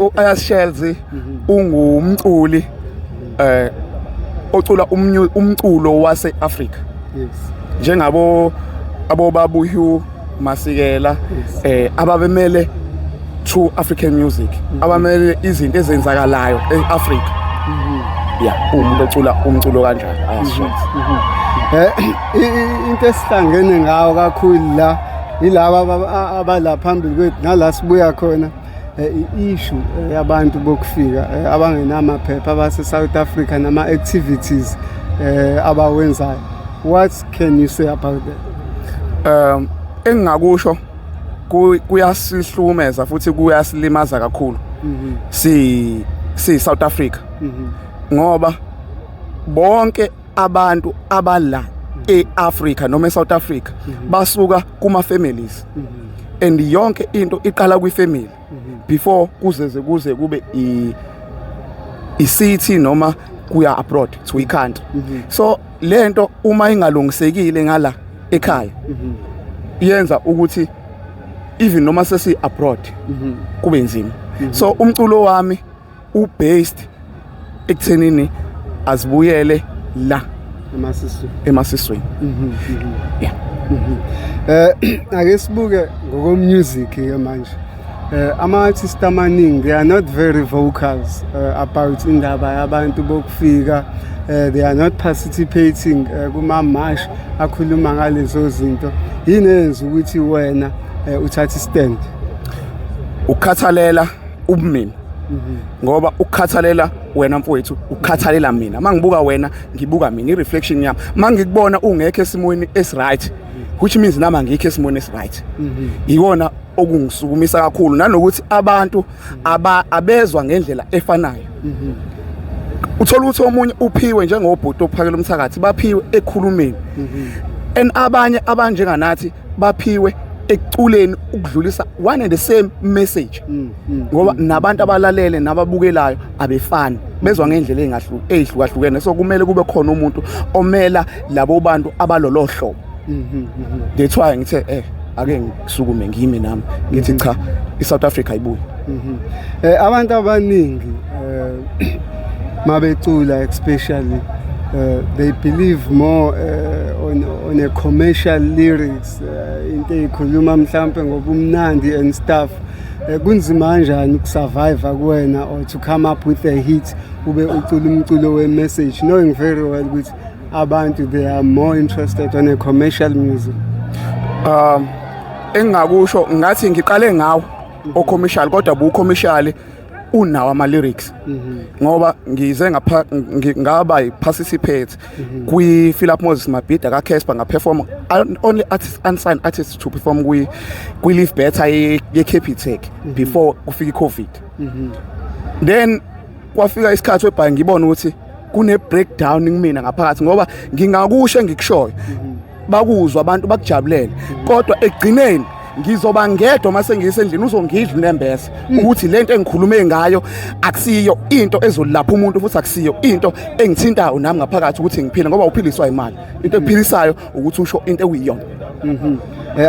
U-Ayas Shells ungumculi ocula umculo wase-Afrika. Njengabo abobaba uHugh Masikela, ababemele true African music, abamele izinto ezenzakalayo e-Africa. Yeah, umuntu ocula umculo kanjalo, Ayas Shells. Into esihlangene ngawo kakhulu la yilaba abala phambili kwethu nala sibuya khona, i-issue yabantu bokufika abangenamaphepha abase South Africa nama activities abawenzayo. What can you say about that? Engingakusho, kuyasihlumeza futhi kuyasilimaza kakhulu si South Africa, ngoba bonke abantu abala eAfrica noma eSouth Africa basuka kuma families, and yonke into iqala kwi-family before kuze kube i-city noma kuya abroad to i-country. So lento uma ingalungisekile ngala ekhaya, yenza ukuthi even noma sesi abroad kube nzima. So umculo wami u-based ekuthenini azibuyele la emasisweni. Emasisweni, yeah. Ake sibuke ngoko-music ke manje. Ama artists amaningi, they are not very vocals about indaba yabantu bokufika. They are not participating kuma march akhuluma ngalezo zinto. Yini eyenza ukuthi wena uthathe stand? Ukukhathalela ubumina, ngoba ukukhathalela wena mfowethu, ukukhathalela mina. Mangibuka wena, ngibuka mina, i-reflection yami. Mangikubona ungekho esimweni esi-right, which means nami angikho esimweni esi-right. Ikona okungisukumisa kakhulu, nanokuthi abantu abezwa ngendlela efanayo. Uthola ukuthi omunye uphiwe, njengobhuti ophakela umthakathi, baphiwe ekukhulumeni, and abanye abanjenganathi baphiwe ekuculeni ukudlulisa one and the same message, ngoba nabantu abalalele nababukelayo abefani, bezwa ngendlela ey'hlukahlukene. So kumele kube khona umuntu omela labo bantu abalolo hlobo. That's why ngithe ake ngisukume, ngime nami, ngithi cha, iSouth Africa ayibuye. Abantu abaningi mabecula especially, they believe more on a commercial lyrics, into ezikhuluma mhlambe ngobumnandi and stuff. Kunzima kanjani ukusurvive kuwena or to come up with a hit ube ucula umculo we message, knowing very well ukuthi abantu, they are more interested on a commercial music? Engingakusho, ngathi ngiqale ngawo o-commercial, kodwa bu commercial unawo ama lyrics, ngoba ngize ngapha ngaba i-participate kwi Philip Moses Mabhida ka Casper, ngaperform, only artist, unsigned artist to perform kwi Live Better ye Capitec before kufika iCovid. Then kwafika isikhathi webhayi ngibona ukuthi kune breakdown kumina ngaphakathi, ngoba ngingakusho engikushoyo, bakuzwa abantu, bakujabulele, kodwa ekugcineni ngizoba ngedwa mase ngiyisendlini, uzongidla unembeza ukuthi lento engikhulume ngayo akusiyo into ezolapha umuntu, futhi akusiyo into engithintayo nami ngaphakathi ukuthi ngiphile, ngoba uphiliswa imali. Into ephilisayo ukuthi usho into ekuyiyona.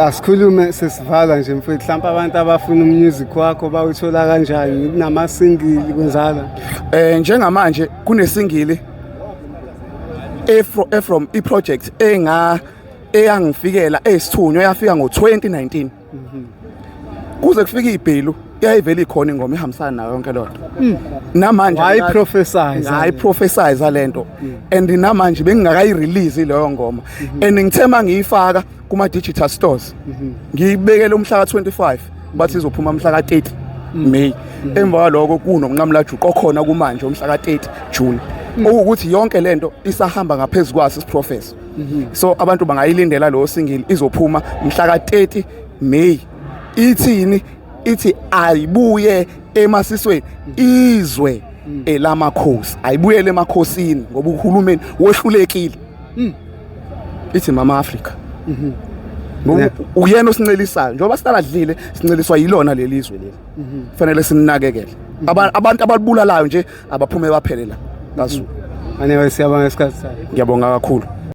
Asikhulume sesivala nje, mfowethu, mhlawumbe abantu abafuna umusic wakho bawuthola kanjani? Kunama single, kwenzala? Njengamanje kunesingle efro from i-project eyangifikela eyisithunywa, yafika ngo2019. Kuze kufike ibhelu yayivele ikhona ingoma ihambisana nayo yonke lonto. Namanje Wayiprophesize. Ngayiprophesize lento, and namanje bengingakayi-release leyo ngoma, and ngithe mangiyifaka kuma digital stores, ngiyibekele umhla ka25, bathi izophuma umhla ka30 May. Emva kwaloko kunomnqamulajuqu okhona kumanje umhla ka30 June, okuwukuthi yonke lento isahamba ngaphezulu kwaso isiprofessor. So abantu bangayilindela lo single, izophuma mhla ka30 May. Ithini? Ithi ayibuye emasisweni izwe elamakhosi, ayibuyele emakhosini, ngoba uhulumeni wehlulekile. Ithi Mama Africa, ngoba uyena osincelisayo. Njengoba silaladlile, sinceliswa yilona leli zwe leli, kufanele sininakekele. Abantu abalibulalayo nje abaphume baphele la kaZulu. Anyway, siyabonga isikhathi sakho. Ngiyabonga kakhulu.